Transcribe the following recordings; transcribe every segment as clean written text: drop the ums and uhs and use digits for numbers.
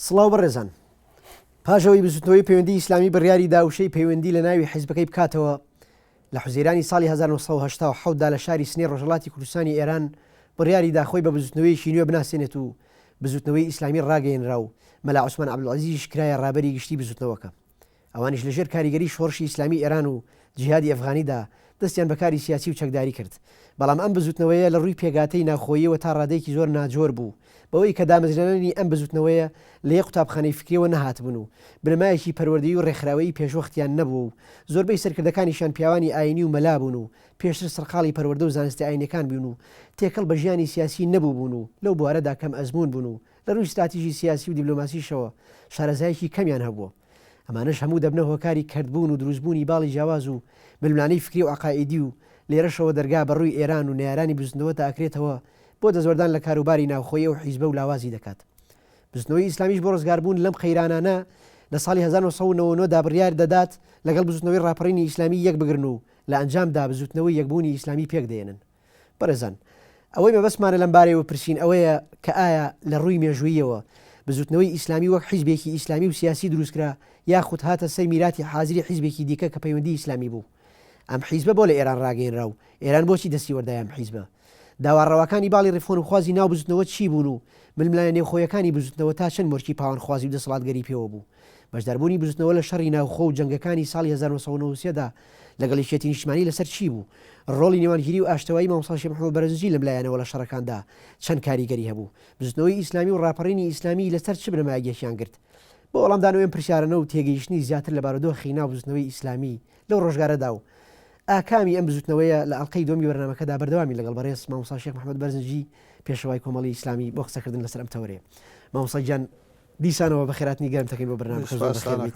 سڵاو بەڕێزان. پاش ئەوەی بزوتنەوەی پەیوەندی ئیسلامی بڕیاری دا وشەی پەیوەندی لە ناوی حیزبەکەی بکاتەوە، لە حوزەیرانی ساڵی 1987 دا لە شاری سنەی ڕۆژهەڵاتی کوردستانی ئێران بڕیاری دا خۆی بە بزوتنەوەیەکی نوێ بناسێنێت و بزوتنەوەی ئیسلامی ڕاگەیەنرا و مەلا عوسمان عەبدولعەزیزیش کرایە ڕابەری گشتی بزوتنەوەکە. ئەوانیش لە ژێر کاریگەری شۆڕشی ئیسلامی ئێران و جیهادی ئەفغانیدا دەستیان بە کاری سیاسی و چەکداری کرد. بەڵام ئەم بزووتنەوەیە لە ڕووی پێکهاتەی ناوخۆییەوە تا ڕادەیەکی زۆر ناجۆر بوو بەوەی کە دامەزرێنەرانی ئەم بزووتنەوەیە لە یەک قوتابخانەی فکریەوە نەهاتبوون و بنەمایەکی پەروەردەیی و ڕێکخراوەیی پێشوەختیان نەبوو و زۆربەی سەرکردەکانیشیان پیاوانی ئایینی و مەلا بوون و پێشتر سەرقاڵی پەروەردە و زانستە ئایینیەکان بوون و تێکەڵ بە ژیانی سیاسی نەبووبوون و لەو بوارەدا کەم ئەزموون بوون و لە ڕووی ستراتیژی سیاسی و دیبلۆماسیشەوە شارەزایەکی کەمیان هەبووە. ئەمانەش هەموو دەبنە هۆکاری کەرتبوون و دروستبوونی باڵی جیاواز و ململانێی فکری و عەقائیدی و لێرەشەوە دەرگا بە ڕووی ئێران و نەیارانی بزوتنەوەتا ئەکرێتەوە بۆ دەستوەردان لە کاروباری ناوخۆیی ئەو حیزبە و لاوازی دەکات. بزوتنەوەی ئیسلامیش بۆ ڕزگاربوون لەم قەیرانانە لە ساڵی 1999 دا بڕیار دەدات لەگەڵ بزوتنەوەی ڕاپەڕینی ئیسلامی یەکبگرن و لە ئەنجامدا بزوتنەوەی یەکبوونی ئیسلامی پێکدەێنن. بەڕێزان، ئەوەی مەبەستمانە لەم بارەیەوە بپرسین ئەوەیە کە ئایا لە ڕووی مێژووییەوە بزووتنەوەی ئیسلامی وەک حیزبێکی ئیسلامی و سیاسی دروستکرا یاخود هاتە سەر میراتی حازری حیزبێکی دیکە کە پەیوەندی ئیسلامی بوو؟ ئەم حیزبە بۆ لە ئێران ڕاگەیەنرا و ئێران بۆچی دەستی وەردایە ئەم حیزبە؟ داوا ڕەواکانی باڵی ڕیفۆرمخوازی ناو بزووتنەوە چی بوون و ململانێ نێوخۆیەکانی بزووتنەوە تا چەند مۆرکی پاوانخوازی و دەسەڵاتگەری پێوە بوو؟ بەشداربوونی بزوتنەوە لە شەڕی ناوخۆ و جەنگەکانی ساڵی 1993 دا لەگەڵ یەکێتی نیشتمانی لەسەر چی بوو؟ ڕۆڵی نێوانگیری و ئاشتەوایی مامۆستا شێخ محەمەد بەرزنجی لەم لایەنەوە لە شەڕەکاندا چەند کاریگەری هەبوو؟ بزوتنەوەی ئیسلامی و ڕاپەڕینی ئیسلامی لەسەر چ بنەمایەک یەکیان گرت؟ بۆ وەڵامدانەوەی ئەم پرسیارانە و تێگەیشتنی زیاتر لە بارودۆخی ناو بزوتنەوەی ئیسلامی لەو ڕۆژگارەدا و ئاکامی ئەم بزوتنەوەیە لە ئەڵقەی دووەمی بەرنامەکەدا بەردەوامین لەگەڵ بەڕێز مامۆستا شێخ محەمەد بەرزنجی پێشەوای کۆمەڵی ئیسلامی بۆ قسەکردن لەسەر ئەم تەوەرەیە. مامۆستا گیان دیسانەوە بەخێراتنی گەرم دەکەین بۆ بەرنامەکە زۆر بەخێر بیت.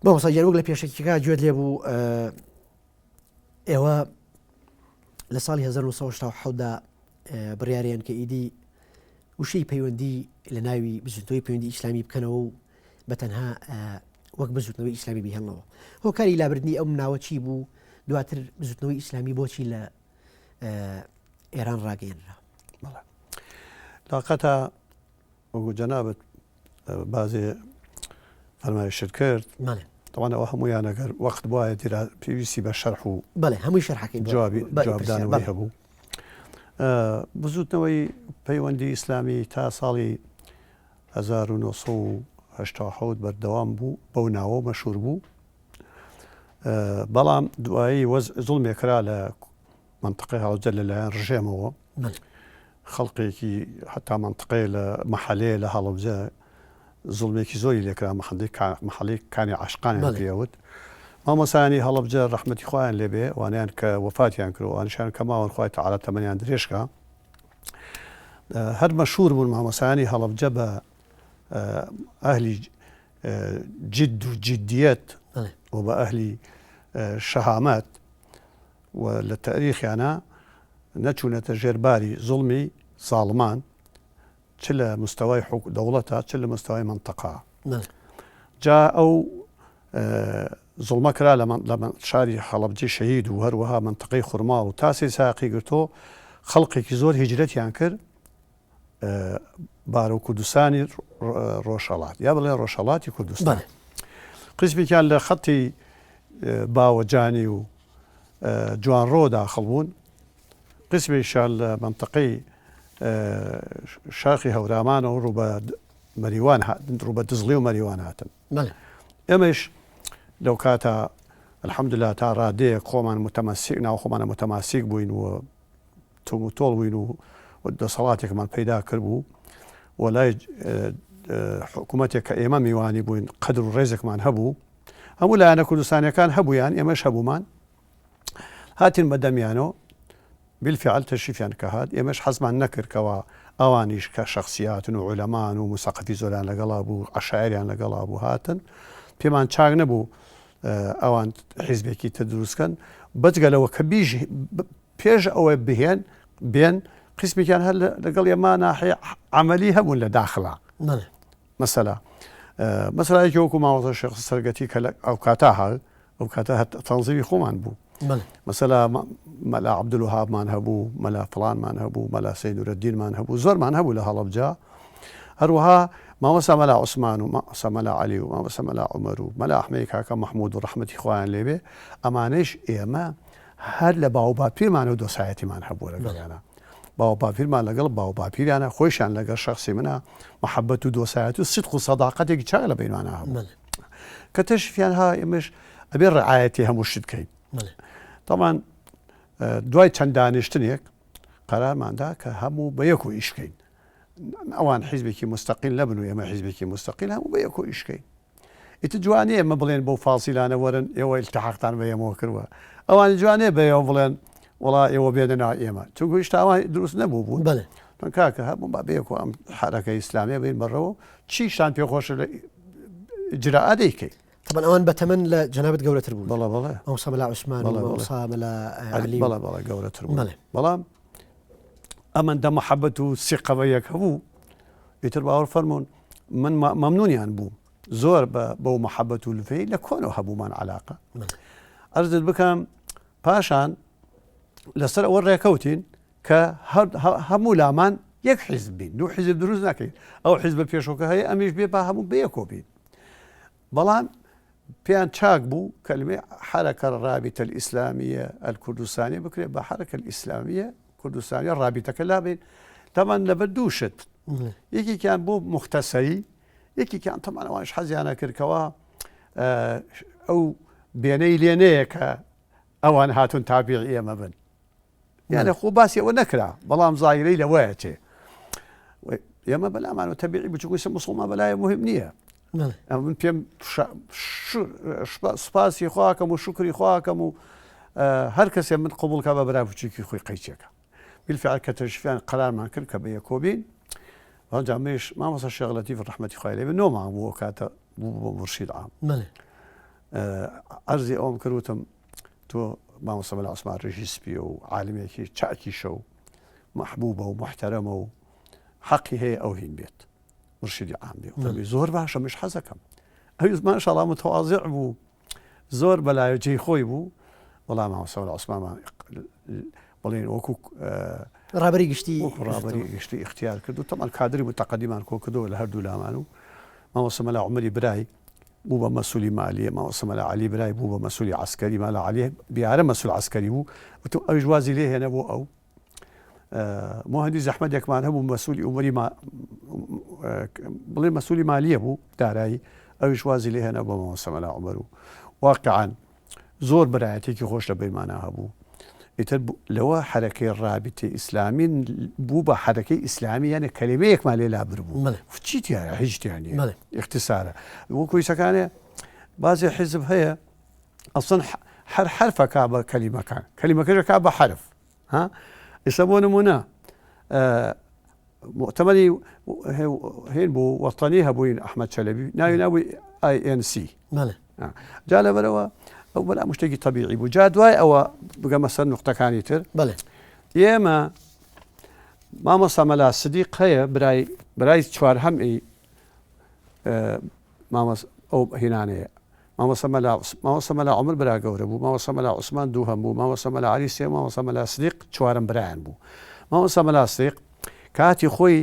مامۆستا گیان وەک لە پێشەکیەکە گوێت لێ بوو ئێوە لە ساڵی 1970 دا بڕیاریان کە ئیدی وشەی پەیوەندی لە ناوی بزوتنەوەی پەیوەندی ئیسلامی بکەنەوە و بە تەنها وەک بزوتنەوەی ئیسلامی بیهێڵنەوە هۆکاری لابردنی ئەو ناوە چی بوو دواتر بزوتنەوەی ئیسلامی بۆچی لە ئێران ڕاگەیەنرا لاقەتە وەکو جەنابت بازێ فەرمایشت کرد تەوان ئەوە هەمویان ئەگەر وەخت بواە دیرا پێویستی بە شەرح و بەڵێ هەمووی شەرحەکەی جوابی جوابدانەوەی هەبوو بزوتنەوەی پەیوەندی ئیسلامی تا ساڵی 1970 بەردەوام بوو بەو ناوە مەشهور بوو بەڵام دوایی وەز زوڵمێکرا لە مەنتقەی هەڵەبجە لەلایەن ڕژێمەوە خەڵقێکی حتا مەنتقەیە لە مەحەلەیە لە هەڵەبجە زوڵمێکی زۆری لێکرا مەحەلی مەحەلی کانی عاشقانیان پێوت مامۆسایانی هەڵەبجە ڕەحمەتی خوایان لێبێ وانیان کە وەفاتیان کرد وانیشان کە ماون خوای تەعالا تەمەنیان درێژکا هەر مەشهور بوون مامۆسایانی هەڵەبجە بە ئەهلی جد و جدیەت و بە ئەهلی شەهامەت و لە تەئریخیانا نەچوونەتە ژێر باری زوڵمی زاڵمان چ لە مستەوای حوک دەوڵەتا چ لە مستەوای مەنتەقا. جا ئەو زوڵمە کرا لە شاری هەڵەبجەی شەهید و هەروەها مەنتەقەی خورماڵ و تا سێ ساقی گرتۆ خەڵقێکی زۆر هیجرەتیان کرد بارەو کوردستانی ڕۆژهەڵات یا بڵێ ڕۆژهەڵاتی کوردستان قیسمێکیان لە خەتی باوەجانی و جوانڕۆ داخڵ بوون قیسمێکیان لە مەنتەقەی شاخی هەورامانەوە ڕوو بە مەریوان ڕوو بە دزڵی و مەریوان هاتن ئێمەش لەو کاتە الحمدلله تا ڕادەیەک خۆمان متەمەسیک ناو خۆمانە متەماسیک بووین و توموتۆڵ بووین و دەسەڵاتێکمان پەیدا کردبوو و لای حکوومەتێک کە ئێمە میوانی بووین قەدر و ڕێزێکمان هەبوو هەموو لایەنە کوردستانیەکان هەبوویان ئێمەش هەبوومان هاتین بە دەمیانەوە بالفعل تەشریفیان کە هات ئێمەش حەزمان نەکرد کەوا ئەوانیش کە شخصیاتن و عولەمان و مسەقەفی زۆریان لەگەڵا بوو عەشایریان لەگەڵا بوو هاتن پێمان چاک نەبوو ئەوان حیزبێکی تر دروستکەن بەجگە لەوە کە بیژ پێش ئەوەی بهێن بێن قیسمێکیان هەر لەگەڵ ئێمە ناحیە عەمەلی هەبوون لە داخلا مەسەلا مەسەلایەکی وەکو مامۆستا شێخ سەرگەتی کە لە ئەو کاتا هات ئەو کاتە هەر تەنزیمی خۆمان بوو مەسەلا مەلا عەبدولوەهابمان هەبوو مەلا فڵانمان هەبوو مەلا سەید نورەدینمان هەبوو زۆرمان هەبوو لە هەڵەبجە هەروەها مامۆستا مەلا عوسمان و مامۆستا مەلا عەلی و مامۆستا مەلا عومەر و مەلا ئەحمەدی کاکە مەحموود و ڕەحمەتی خوایان لێ بێ، ئەمانەیش ئێمە هەر لە باوباپیرمانەوە دۆسایەتیمان هەبووە لەگەڵیانا. باوباپیرمان لەگەڵ باوباپیریانا، خۆیشیان لەگەڵ شەخسی منا مەحەبەت و دۆسایەتی و سیدق و سەداقەتێکی چاک لە بەینمانا هەبوو. کە تەشریفیان ها ئێمەش ئەبێ ڕعایەتی هەموو شت بکەین. تەبعەن دوای چەند دانیشتنێک قەرارمان دا کە هەموو بە یەکۆ ئیش بکەین. ئەوان حیزبێکی موستەقیل نەبن و ئێمە حیزبێکی موستەقیل هەموو بە یەکۆ ئیش کەین. ئیتر جوانیە ئێمە بڵێن بەو فازیلانە وەرن ئێوە ئیلتحاقتان بە ئێمەوە کردوە. ئەوانی جوانیە بە ئێوە بڵێن وەڵا ئێوە بێنە ناو ئێمە. چونکو هیشتا ئەوان دروست نەبوو بوون. بەڵێ. من کاکە هەموو با بەیەکۆ ئەم حەرەکە ئیسلامیە بین بەڕێوە و چیشتان پێخۆشە لە ئیجرائە دەیکەین. تەبعەن ئەوان بە تەمەن لە جەنابت گەورەتر بوون. بەڵێ بەڵێ. مامۆستا مەلا عوسمان و بەڵێ بەڵێ. مامۆستا مەلا عەلی و بەڵێ بەڵێ گەورەتر بوون. بەڵێ. بەڵام ئەمەندە محەبەت و سیقە بە یەک هەبوو ئیتر باوەڕ فەرموون من مەمنونیان بووم زۆر بە بەو محەبەت و لفەی لە کۆنەوە هەبوومان علاقە ئەرزت بکەم پاشان لەسەر ئەوە ڕێکەوتین کە هەموو لامان یەک حیزب بین دوو حیزب دروست نەکەین ئەو حیزبە پێشۆکە هەیە ئەمیش بێ با هەموو بەیەکۆ بین بەڵام پێیان چاک بوو کەلمەی حرکە الرابطە الاسلامیە الکوردستانیە بکرێت بە حرکە الاسلامیە کوردستانیە ڕابیتەکە لابین تەمان لەبەر دوو شت یەکێکیان بۆ مختصری یەکێکیان تەمان ئەوانش حەزیانە کردکەوە ئەو بێنەی لێنەیە کە ئەوان هاتون تابیع ئێمە بن یانە خۆ باسی ئەوە نەکرا بەڵام زایرەی لەوەیە چێ ئێمە بەلامانەوە تەبیعی بچووکە مسلمان بەلایە مهم نییە من پێم سوپاسی خواکەم و شکری خواکەم و هەر کەسێ من قوبولکە بە برا بچووکی خۆی قەیچێکە بالفعل کە تەشفیان قەرارمان کرد کە بە یەکۆبین ئەوجا منیش مامۆستا شێخ لەتیف ڕەحمەتی خوای لێ بێ نۆ مانگ بوو ئەو کاتە بوو بە مورشید عام عەرزی ئەوم کرد وتم تۆ مامۆستا مەلا عوسمان ڕیشی سپیە و عالمێکی چاکیشە و مەحبوبە و محتەرەمە و حەقی هەیە ئەو هین بێت مرشدی عام بێ فەرمی زۆر باشە مش حەزەکەم ئەویش ماشاءالله متواضع بوو زۆر بەلایە جێی خۆی بوو وەڵام مامۆستا مەلا عوسمانمان بڵێن وەکو ڕابەری گشتی وەکو ڕابەری گشتی اختیار کرد و تەمان کادری متەقەدیمان کۆ کردەوە لە هەردوو لامان و مامۆستا مەلا عومەری برای بوو بە مەسولی مالیە مامۆستا مەلا عەلی برای بوو بە مەسولی عەسکەری مەلا عەلی بیارە مەسول عەسکەری بوو وتم ئەویش وازی لێ هێنە بۆ ئەو موهەندی زەحمەتێکمان هەبوو مەسولی ئومەری بڵێ مەسولی مالیە بوو دارایی ئەویش وازی لێ هێنا بۆ مامۆستا مەلا عومەر و واقعا زۆر برایەتێکی خۆش لە بەینمانا هەبوو ئیتر لەوە حەرەکەی ڕابیتەی ئیسلامی بوو بە حەرەکەی ئیسلامی یانە کەلێمەیەکمان لێ لابر بوو چی تیایە هیچ تیا نییە اختصارە وەکو ئیسەکانێ بازی حیزب هەیە ئەسڵەن هەر حەرفەکە بە کەلیمەکان کەلیمەکەشەکە بە حەرف ها ئێستا بۆ نمونە موئتەمەری هێن بوو وەتەنی هەبووین ئەحمەد چەلەبی ناوی نابووی INC جا لەبەرەوە ئەو بەلا شتێکی تەبیعی بوو جا دوای ئەوە بگەمە سەر نقطەکانی تر بەڵێ ئێمە مامۆستا مەلا سدیق هەیە برای برای چوارهەم ئی مامۆس ئەو هینانەیە مامۆستا مەلا مامۆستا مەلا عومەر برا گەورە بوو مامۆستا مەلا عوسمان دووهەم بوو مامۆستا مەلا عەلی سێیەم مامۆستا مەلا سدیق چوارەم برایان بوو مامۆستا مەلا سدیق کاتی خۆی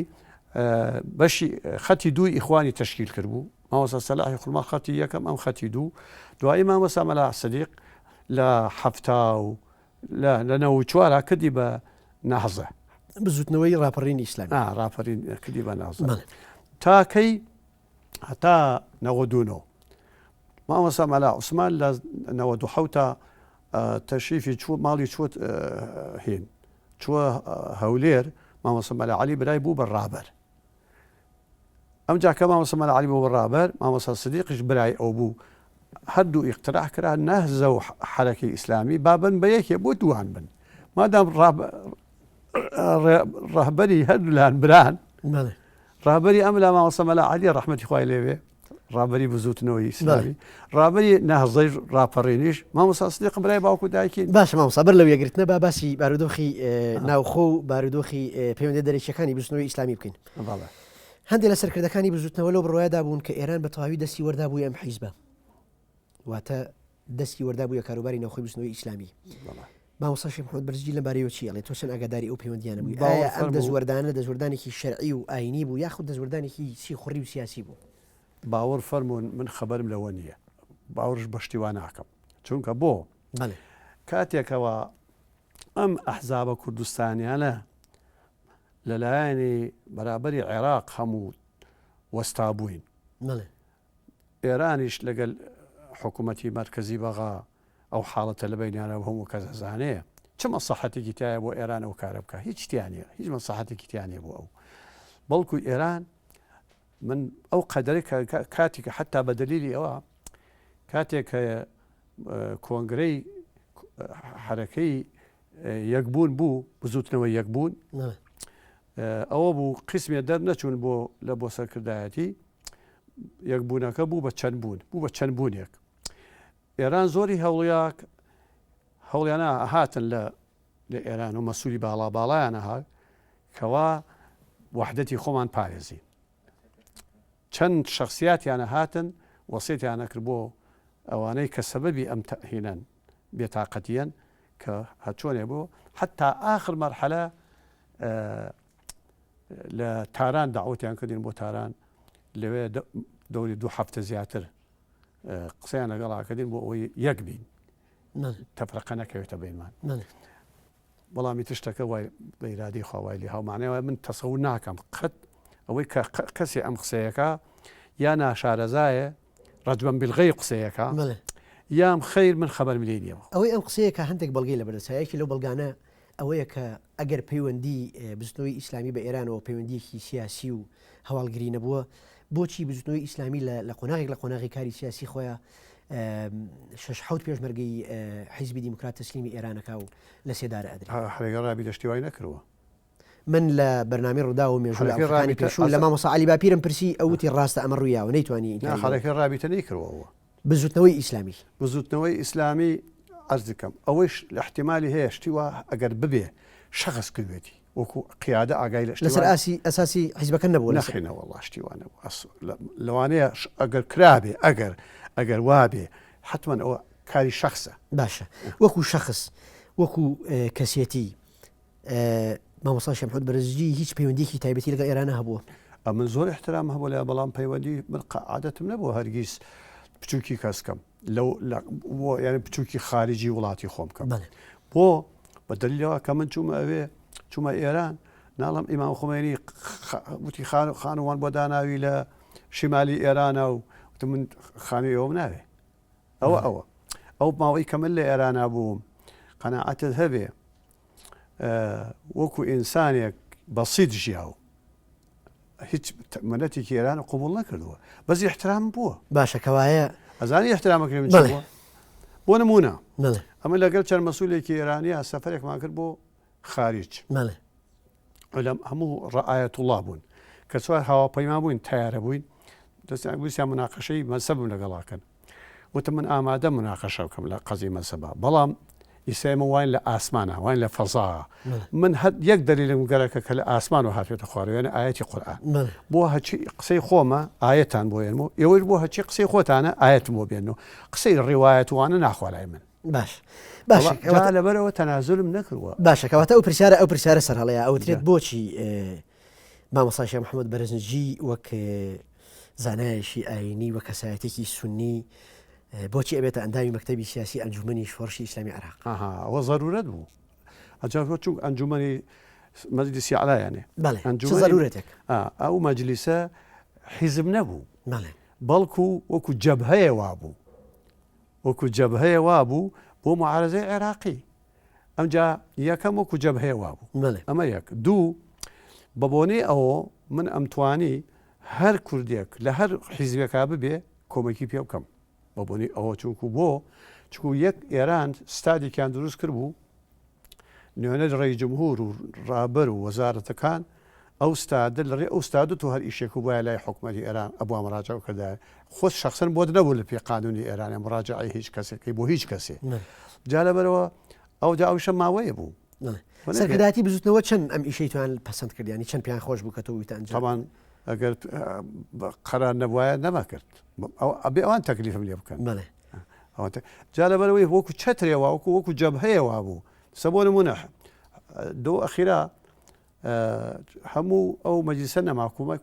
بەشی خەتی دووی ئیخوانی تەشکیل کرد بوو مامۆستا سەلاحی خورما خەتی یەکەم ئەم خەتی دوو دوایی مامۆستا مەلا سدیق لە حەفتا و لە لە نەوە چوارا کردی بە نەهزە بزوتنەوەی ڕاپەڕینی ئیسلامی ڕاپەرین کردی بە نەهزە تاکەی هەتا 99 مامۆستا مەلا عوسمان لە 97 تا تەشریفی چوو ماڵی چووە هین چووە هەولێر مامۆستا مەلا عەلی برای بوو بە ڕابەر ئەمجا کە مامۆستا مەلا عەلی بوو بە ڕابەر مامۆستا سدیقیش برای ئەو بوو هەردوو ئیقتراح کرا نەهزە و حەرەکەی ئیسلامی بابن بە یەکێ بۆ دووان بن مادام ڕەهبەری هەردوولان بران ڕابەری ئەم لا مامۆستا مەلا عەلی ڕەحمەتی خوای لێ بێ ڕابەری بزوتنەوەی ئیسلامی ڕابەری نەهزەی ڕاپەڕینیش مامۆستا سدیق برای باوک و دایکین. باشە مامۆستا بەر لەو یەکگرتنە با باسی بارودۆخی ناوخۆ و بارودۆخی پەیوەندیە دەرەکیەکانی بزوتنەوەی ئیسلامی بکەین. بەڵێ. هەندێک لە سەرکردەکانی بزوتنەوە لەو بڕوایەدا بوون کە ئێران بە تەواوی دەستی وەردابووی ئەم حیزبە واتە دەستی وەردابوویە کاروباری ناوخۆی بزوتنەوەی ئیسلامی. بەڵێ. مامۆستا شێخ محمد بەرزنجی لەم بارەیەوە چی ئەڵێ؟ تۆ چەند ئاگاداری ئەو پەیوەندیانە بووی؟ ئایا ئەم دەستوەردانە دەستوەردانێکی شەرعی و ئایینی بوو یاخود دەستوەردانێکی سیخوڕی و سیاسی بوو؟ باوەڕ فەرموون من خەبەرم لەوە نییە باوەڕش بە شتی وا ناکەم چونکە بۆ بەڵێ. کاتێکەوە ئەم ئەحزابە کوردستانیانە لەلایەنی بەرابەری عێراق هەموو وەستابووین بەڵێ. ئێرانیش لەگەل حکوومەتی مەرکەزی بەغا ئەو حاڵەتە لە بەینیانە و هەموو کەس ئەزانێ چ مەسڵەحەتێکی تایە بۆ ئێران ئەو کارە بکا هیچ تیا نیە هیچ مەسڵەحەتێکی تیا نیە بۆ ئەو بەڵکو ئێران من ئەو قەدەرە کاتێک کە حتا بە دەلیلی ئەوە کاتێک کە کۆنگرەی حرەکەی یەکبوون بوو بزوتنەوە یەکبوون ئەوە بوو قیسمێ دەرنەچوون بۆ لە بۆ سەرکردایەتی یەکبوونەکە بوو بە چەند بوون بوو بە چەند بوونێک ئێران زۆری هەوڵیاک هەوڵیانە هاتن لە لە ئێران و مەسوولی باڵا باڵایانە هات کەوا وحدەتی خۆمان پارێزین چەند شخصیاتیانە هاتن وەسێتیانە کرد بۆ ئەوانەی کە سەبەبی ئەم تەهینەن بێتاقەتیەن کە هەرچۆنێ بۆ حتا ئاخر مەرحەلە لە تاران داوەتیان کردین بۆ تاران لەوێ دەوری دوو هەفتە زیاتر قسەیان لەگەڵا کردین بۆ ئەوەی یەک بین تەفرەقە نەکەوێتە بینمان بەڵامی تشتەکە وای بە ئیرادەی خوا وای لێ هاومانەوە من تەسەور ناکەم قەت ئەوەی کە کەسێ ئەم قسەیەکە یا ناشارەزایە ڕەجبەن بالغەیب قسەیەکە یام خەیر من خەبەرم لێی نییە. ئەوەی ئەم قسەیە کە هەندێک بەڵگەی لەبەردەستە یەکی لەو بەڵگانە ئەوەیە کە ئەگەر پەیوەندی بزوتنەوەی ئیسلامی بە ئێرانەوە پەیوەندیەکی سیاسی و هەواڵگری نەبووە بۆچی بزوتنەوەی ئیسلامی لە قۆناغێک لە قۆناغی کاری سیاسی خۆیان شش حوت پێشمەرگەی حیزبی دیموکرات تەسلیمی ئێرانەکە و لە سێدارە ئەدرێ. حەرەکەی ڕابیتە شتی وای نەکردووە. من لە بەرنامەی ڕووداو و مێژوو لە ئەڵقەکانی پێشوو لە مامۆستا عەلی باپیرم پرسی ئەو وتی ڕاستە ئەمە ڕوویاوە نەیتوانی ئینکاری نا حەرەکەی ڕابیتە نەیکردووە ئەوە. بزووتنەوەی ئیسلامی. بزووتنەوەی ئیسلامی عەرز دکەم ئەوەیش ئیحتیمالی هەیە شتی وا ئەگەر ببێ شەخس کردوێتی وەکوو قیادە ئاگای لە شتی لەسەر ئاسی ئەساسی حیزبەکە نەبووە لەسەر. نەخێ نەوەڵا شتی وا نەبوو ئەس لەوانەیە ئەگەر کرابێ ئەگەر ئەگەر وابێ حەتمەن ئەوە کاری شەخسە. باشە وەکوو شەخس وەکوو کەسێتی مامۆستا شێخ محمود بەرزنجی هیچ پەیوەندیەکی تایبەتی لەگەڵ ئێرانە هەبووە؟ ئەمن زۆر احترام هەبوو لە بەڵام پەیوەندی من عادەتم نەبوو هەرگیز بچووکی کەس کەم لەو یعنی بچووکی خارجی وڵاتی خۆم کەم بۆ بە دلیلەوە کە من چوومە ئەوێ چوومە ئێران ناڵم ئیمام خومێنی وتی خان خانووان بۆ داناوی لە شیمالی ئێرانە و وتم من خانووی ئەوم ناوێ ئەوە ئەوە ئەو ماوەی کە من لە ئێرانە بووم قەناعەتت هەبێ وەکو ئینسانێک بەسیت ژیاو هیچ منەتێکی ئێران قوبول نەکردووە بەس احترام بووە باشە کەوایە ئەزانی احترامەکەی من بووە بۆ نمونە ئەمە لەگەڵ چەند مەسولێکی ئێرانیە سەفەرێکمان کرد بۆ خارج علم هەموو ڕعایەتوڵا بوون کە چوار هاواپەیمان بووین تیارە بووین دەستیان ویستیان مناقەشەی مەزهەبم لەگەڵا کەن وتم من ئامادەم مناقەشە بکەم لە قەزی مەزهەبا بەڵام ئیسا ئێمە واین لە ئاسمانە واین لە فەزا من هەر یەک دەلیلم گەرەکە کە لە ئاسمان و هاتوێتە خوارەوە یعنی ئاەتی قورئان بۆ هەچی قسەی خۆمە ئاەتان بۆ ێنم و ئێوەش بۆ هەچی قسەی خۆتانە ئاەتم بۆ بێن و قسەی ڕیوایەتوانە ناخوالای من باش باشە لەبەرەوە تەنازلم نەکردووە باشە کەواتە ئەو پرسیارە ئەو پرسیارە سەر هەڵەیە ئەوترێت بۆچی مامۆستا شێخ محەممەد بەرزنجی وەک زانایەکی ئاینی و کەسایەتێکی سوننی بۆچی ئەبێتە ئەندامی مەکتەبی سیاسی ئەنجومەنی شۆڕشی ئیسلامی عێراق؟ ئەها ئەوە زەرورەت بوو ئەجا چون ئەنجومەنی مەجلیسی علا یانێ بەڵێ ئەنجومەنی زەرورەتێک ئەو مەجلیسە حیزب نەبوو بەڵێ بەڵکو وەکو جەبهەیە وابوو وەکو جەبهەیە وابوو بۆ معارەزەی عێراقی ئەمجا یەکەم وەکو جەبهەیە وابوو ئەمە یەک دوو بە بۆنەی ئەوە من ئەمتوانی هەر کوردێک لە هەر حیزبێکا ببێ کۆمەکی پێ بکەم بە بۆنەی ئەوە چونکو بۆ چکو یەک ئێران ستادێکیان دروست کرد بوو نوێنەر ڕێی جمهور و ڕابەر و وەزارەتەکان ئەو ستادە لە ڕێ ئەو ستادە تۆ هەر ئیشێک و بایە لای حکومەتی ئێران ئەبوا مراجعە بکردایە خۆت شەخسەن بۆت نەبوو لە پێی قانونی ئێرانە مراجعەی هیچ کەسێکی بۆ هیچ کەسێ جا لەبەرەوە ئەو جا ئەوشە ماوەیە بوو سەرکردایەتی بزوتنەوە چەند ئەم ئیشەی توان پەسەند کردیانی چەند پێیان خۆش بوو کە تۆ ویتە ئەنجام تاوان ئەگەر قەرار نەبوایە نەمەکرد ئەبێ ئەوان تەکلیفم لێ بکەن بەڵێ جا لەبەرەوەی وەکو چەترێ وەکو وەکو جەبهەیە وابوو. سە بۆ نمونە دۆ ئەخیرا هەموو ئەو مەجلیسە نەما کومە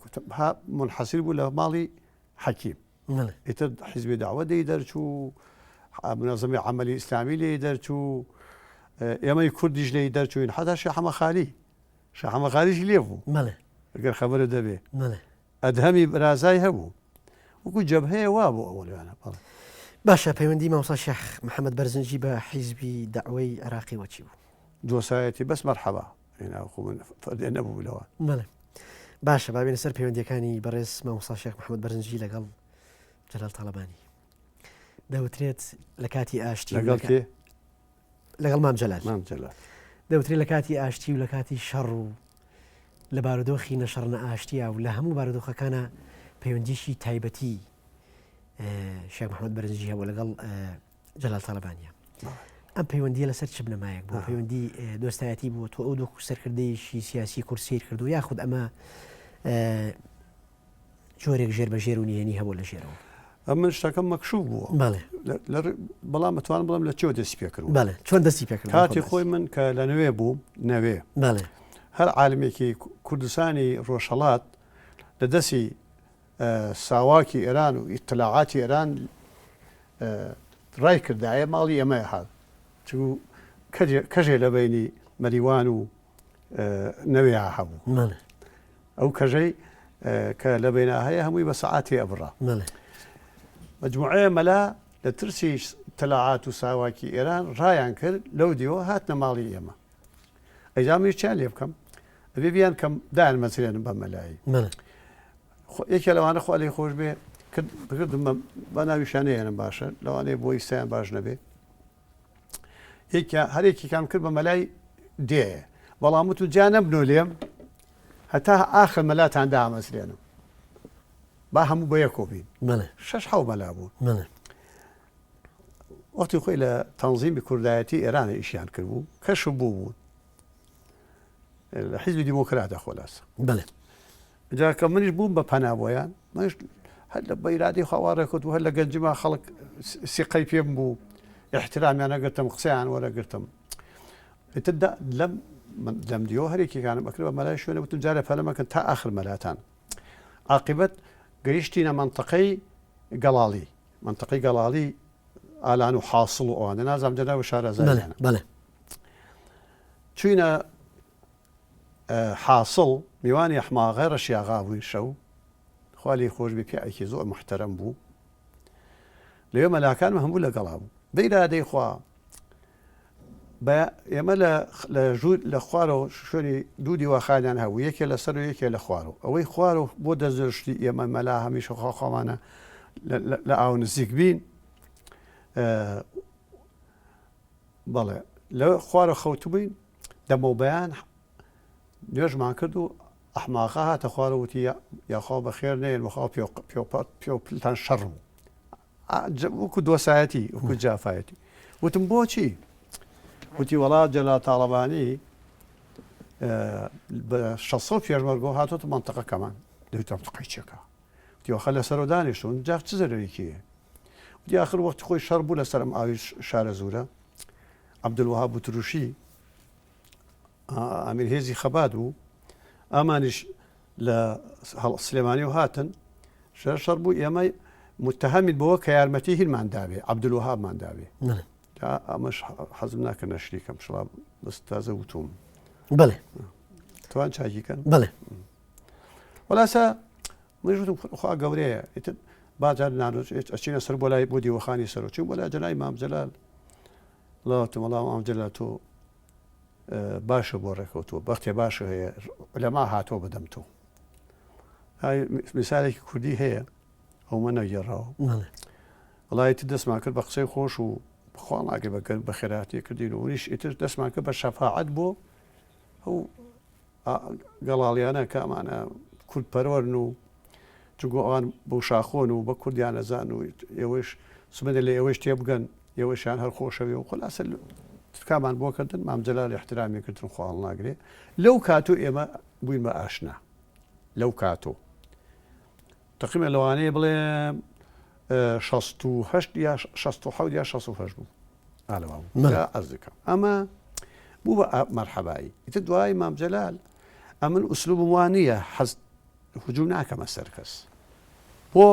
منحەسیر بوو لە ماڵی حەکیم ئیتر حیزبی داوە دەی دەرچوو منەزەمی عملی ئیسلامی لێی دەرچوو ئێمەی کوردیش لێی دەرچوین حتا شێ حەمە خالی شێ حەمە خالیش لێ بوو ئەگەر خەبەرت دەبێ ئەدهەمی برازای هەبوو وەکو جەبهەیە وا بوو ئەوەلیانە بەڵێ. باشە پەیوەندی مامۆستا شێخ محەمەد بەرزنجی بە حیزبی دەعوەی عێراقیوە چی بوو؟ دۆسایەتی بەس مەرحەبا هێنا خۆ من فەردێ نەبوو لەوان. بەڵێ باشە با بێینە سەر پەیوەندیەکانی بەڕێز مامۆستا شێخ محەمەد بەرزنجی لەگەڵ جەلال تاڵەبانی. دەوترێت لە کاتی ئاشتی لەگەڵ کێ؟ لەگەڵ مام جەلال. مام جەلال. دەوترێت لە کاتی ئاشتی و لە کاتی شەڕ و لە بارودۆخی نە شەڕ نە ئاشتیا و لە هەموو بارودۆخەکانا پەیوەندیی تایبەتی شێخ محەممەد بەرزنجی هەبوو لەگەڵ جەلال تاڵەبانیە. ئەم پەیوەندیە لەسەر چ بنەمایەک بوو پەیوەندی دۆستایەتی بوو تۆ ئەو دۆخ سەرکردەیەکی سیاسی کورد سیر کردو یاخود ئەمە جۆرێک ژێر بە ژێر و نهێنی هەبوو لە ژێرەوە. ئەمن شتەکەم مەکشوف بووە. بەڵێ. بەڵام ئەتوانم بڵێم لە چێوە دەستی پێ کردووە. بەڵێ چۆن دەستی پێ کردووە؟ کاتی خۆی من کە لە نوێ بووم نەوێ. بەڵێ. هەر عالمێکی کوردستانی ڕۆژهەڵات لە دەستی ساواکی ئێران و ئیتلاعاتی ئێران ڕای کردایە ماڵی ئێمە هات. چونکو کەژێ لە بەینی مەریوان و نەوێیا هەبوو. بەڵێ. ئەو کەژەی کە لە بەینا هەیە هەمووی بە سەعاتێ ئەبڕا. بەڵێ. مەجموعەیە مەلا لە ترسی تەلاعات و ساواکی ئێران ڕایان کرد لەو دیوە هاتنە ماڵی ئێمە. ئەیجا منیش چیان لێ بکەم؟ ئەبێ بیان کەم دایان مەزرێنم بە مەلایی. بەڵێ. یەکێ لەوانە خوا لێی خۆش بێ کرد کردم بە ناویشیان نەهێنم باشە لەوانەیە بۆ ئیستایان باش نەبێ. یەکیان هەر یەکێکیان کرد بە مەلای دێ بەڵام وتم جیا نەبنۆ لێم هەتا ئاخر مەلاتان دامەزرێنم با هەموو بە یەکۆ بین بەڵێ شەش حەو مەلا بوون بەڵێ وەختی خۆی لە تەنزیمی کوردایەتی ئێرانە ئیشیان کردبوو کەش بوو بوون لە حیزبی دیموکراتە خۆلاسە بەڵێ جا کە منیش بووم بە پەنا بۆیان منیش هەر لە بە ئیرادەی خوا وا ڕێکەوت و هەر لە گەنجیما خەڵک سیقەی پێم بوو ئیحترامیان ئەگرتم قسەیان وەرەگرتم ئیتر لەم لەم دیۆ هەرێکیەکانم ئەکرد بە مەلای شوێنە وتم جارێ پەلە مەکەن تا ئاخر مەلاتان عاقبەت گەیشتینە مەنتەقەی گەڵاڵی مەنتەقەی گەڵاڵی ئالان و حاصل و ئەوانە نازانم جەناب شارەزایانە بەڵێ چوینە حاسڵ میوانی ئەحماغای ڕەشیاغا بووین شەو خوا لێی خۆش بێ پیاوێکی زۆر موحتەرەم بوو لەوێ مەلاکانم هەموو لەگەڵا بوو بە ئیرادەی خوا بە ئێمە لە لە ژوور لە خوارەوە شوێنی دوو دیواخانیان هەبوو یەکێ لە سەر و یەکێ لە خوارەوە ئەوەی خوارەوە بۆ دەستدرشتی ئێمە مەلا هەمیشە خوا خۆمانە لە ئاو نزیک بین بەڵێ لە خوارەوە خەوتبووین دەمەو بەیان نوێژمان کرد و ئەحماقە هاتە خوارەوە وتی یاخوا بەخێر نەیەن وەخوا پێو پلتان شەڕ بوو وەکو دۆسایەتی وەکو جافایەتی وتم بۆچی وتی وەڵا جەلال تاڵەبانی بە 600 پێشمەرگۆ هاتۆتە منطقەکەمان دەوتم قەی چێکە وتی وەخە لەسەرەوە دانیشتون جاف چ زەرەرێکی هەیە وتی ئاخر وەختی خۆی شەڕ بوو لەسەر ئەم ئاوی شارەزوورە عەبدولوەهاب بوتروشی ئامیر هێزی خەبات بوو ئامانیش لە سلێمانی و هاتن شەر شەڕ بوو ئێمە متهمین بەوە کە یارمەتی هینمان دابێ عەبدولوەهابمان دابێ تا ئەمەش حەزم ناکە نەشریکەم شڵا بەس تازە وتوم بەڵێ توان چاکیکەن بەڵێ وەلاسە منیش وتم خوا گەورەیە ئیتر با جار نانۆ ئەچینە سەر بۆ لای بۆ دیوەخانی سەرۆ چوون بۆ لای جەنابی مام جەلال وەڵا وتم وەڵا مام جەلال تۆ باشە بۆ ڕێکەوتووە بەختێ باشە هەیە لەما هاتۆ بەدەم تۆ مثالێکی کوردی هەیە ئەومە نەگێڕاوە وەڵا ئیتر دەستمان کرد بە قسەی خۆش و خوا ناگرێ بە بە خێراتی کردین و منیش ئیتر دەستمان کرد بە شەفاعەت بۆ ئەو گەڵاڵیانە کە ئەمانە کورد پەروەرن و چونکو ئەوان بۆ شاخۆن و بە کوردیان ئەزان و ئێوەش سمەدە لە ئێوەش تێبگەن ئێوەشیان هەر خۆشەوێ و خلاصە تکامان بۆ کردن مام جەلال احترامی کردن خوا هەڵناگرێ لەو کاتو ئێمە بووین بە ئاشنا لەو کاتۆ تقریبا لەوانەیە بڵێ 68 یا 67 یا 68 بوو ئالەوا بوو ئەرزەکەم ئەمە. بوو بە مەرحەبایی. ئیتر دوای مام جەلال ئەمن ئوسلوبم وا نییە حەز هجوم ناکەمە سەر کەس. بۆ؟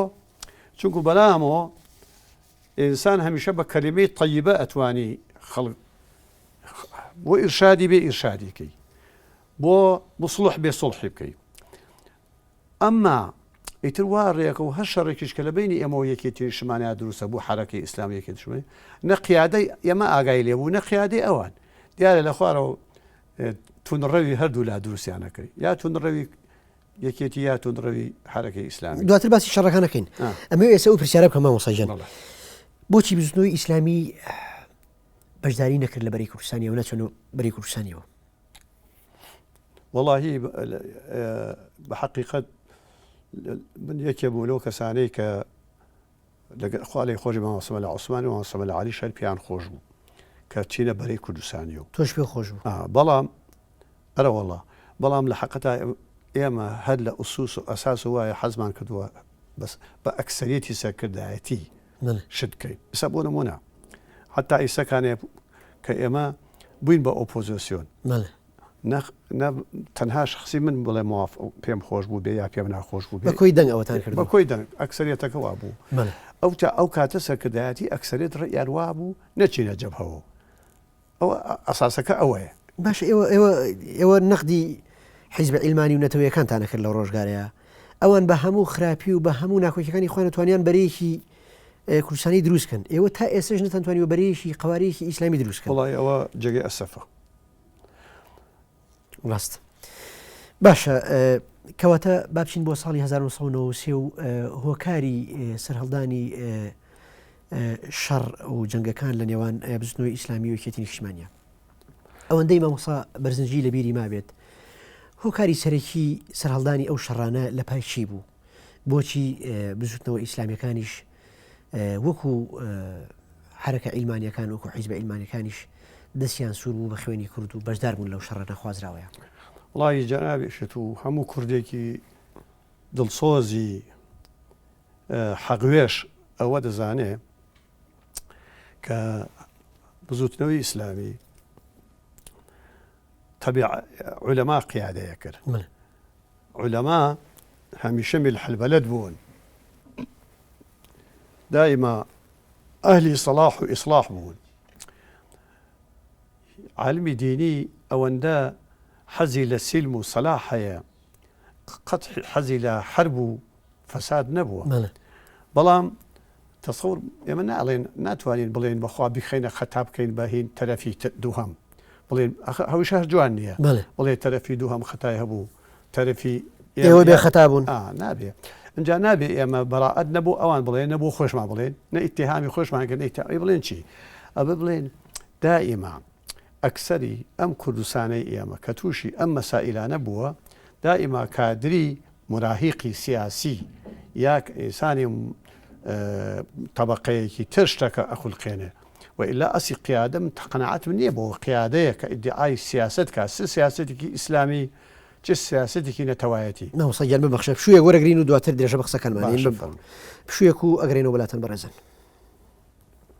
چونکو بەلامەوە ئینسان هەمیشە بە کەلیمەی تەیبە ئەتوانی خەڵک بۆ ئیرشادی بێ ئیرشادی کەی بۆ مصلح بێ سڵحی بکەی. ئەمما ئیتر وا ڕێکە و هەر شەڕێکیش کە لە بەینی ئێمە و یەکێتی نیشتمانیا دروستە بوو حەرەکەی ئیسلامی یەکێتی نیشتمانی نە قیادەی ئێمە ئاگای لێ بوو نە قیادەی ئەوان دیارە لە خوارەوە توندڕەوی هەردوو لا دروستیان نەکرد یا توندڕەوی یەکێتی یا توندڕەوی حەرەکەی ئیسلامی دواتر باسی شەڕەکان نەکەین ئەمە ئێستا ئەو پرسیارە بکەم مامۆستا گیان بۆچی بزوتنەوەی ئیسلامی بەشداری نەکرد لە بەرەی کوردستانیەوە نەچۆن بەرەی کوردستانیەوە وەڵاهی بە حەقیقەت من یەکێ بوو لەو کەسانەی کە لەگەر خوا لێی خۆش مامۆستا مەلا عوسمان و مامۆستا مەلا عەلی شەر پێیان خۆش بوو کە چینە بەرەی کوردستانی و تۆش پێ خۆش بوو بەڵام ئەرە وەڵا بەڵام لە حەقەتا ئێمە هەر لە ئوسوس و ئەساس وایە حەزمان کردووە بەس بە ئەکسەریەتی سەرکردایەتی شت بکەین ئسا بۆ نمونە حتا ئیسەکانێ کە ئێمە بووین بە ئۆپۆزیسیۆن نە تەنها شخصی من بڵێ مواف پێم خۆش بوو بێ یا پێم ناخۆش بوو بە کۆی دەنگ ئەوەتان کرد بە کۆی دەنگ ئەکسەریەتەکە وا بوو ئەو تا ئەو کاتە سەرکردایەتی ئەکسەرێت ڕێیان وا بوو نەچینە جەبهەوە ئەوە ئەساسەکە ئەوەیە. باشە ئێوە ئێوە ئێوە نەقدی حیزبە عیلمانی و نەتەوەیەکانتان ئەکرد لەو ڕۆژگارەیە ئەوان بە هەموو خراپی و بە هەموو ناکۆکیەکانی خۆیان توانیان بەرەیەکی کوردستانی دروست کەن ئێوە تا ئێستش نەتانتوانیوە بەرەیەکی قوارەیەکی ئیسلامی دروست کەن وەڵی ئەوە جێگەی ئەسەفە. ڕاست باشە کەواتە با بچین بۆ ساڵی 1993 و هۆکاری سەرهەڵدانی شەڕ و جەنگەکان لە نێوان بزوتنەوەی ئیسلامی و یەکێتی نیشتمانیا ئەوەندەی مامۆسا بەرزنجی لە بیری مابێت هۆکاری سەرەکی سەرهەڵدانی ئەو شەڕانە لە پای چی بوو بۆچی بزوتنەوە ئیسلامیەکانیش وەکو حرەکە عیلمانیەکان وەکو حیزبە عیلمانیەکانیش دەستیان سوور بوو بە خوێنی کورد و بەشدار بوون لەو شەڕە نەخوازراوەیە. وەڵاهی جەنابیشت و هەموو کوردێکی دڵسۆزی حەقوێش ئەوە دەزانێ کە بزوتنەوەی ئیسلامی تەبیع عولەما قیادەیە کرد عولەما هەمیشە ملح البلد بوون دائما ئەهلی سەڵاح و ئیسڵاح بوون عالمی دینی ئەوەندە حەزی لە سیلم و سەلاح هەیە قەت حەزی لە حەرب و فەساد نەبووە بەڵام تەسەور ئێمە ناڵێن ناتوانین بڵێن بەخوا بیخەینە خەتا بکەین بە هین تەرەفی دووهەم بڵێن هەویش هەر جوان نییە بڵێ تەرەفی دووهەم خەتای هەبوو تەرەفی ئێوە بێ خەتا بوون نابێ ئینجا نابێ ئێمە بەڕائەت نەبوو ئەوان بڵێن نەبوو خۆشمان بڵێن نە ئیتیهامی خۆشمان کرد نە بڵێن چی ئەبە بڵێن دائیما ئەکسەری ئەم کوردستانەی ئێمە کە تووشی ئەم مەسائیلانە بووە دائیما کادری موراهیقی سیاسی یا ئینسانی تەبەقەیەکی تر شتەکە ئەخولقێنێ و ئیلا ئەسی قیادە من قەناعەتم نییە بۆ قیادەیە کە ئیدعای سیاسەت کا چ سیاسەتێکی ئیسلامی چ سیاسەتێکی نەتەوایەتی. مامۆستا گیان ببەخشە پشوویەک وەرەگرین و دواتر درێژە بە قسەکانمان دەین. پشوویەک و ئەگەرێنەوە بەلاتان بەڕێزان.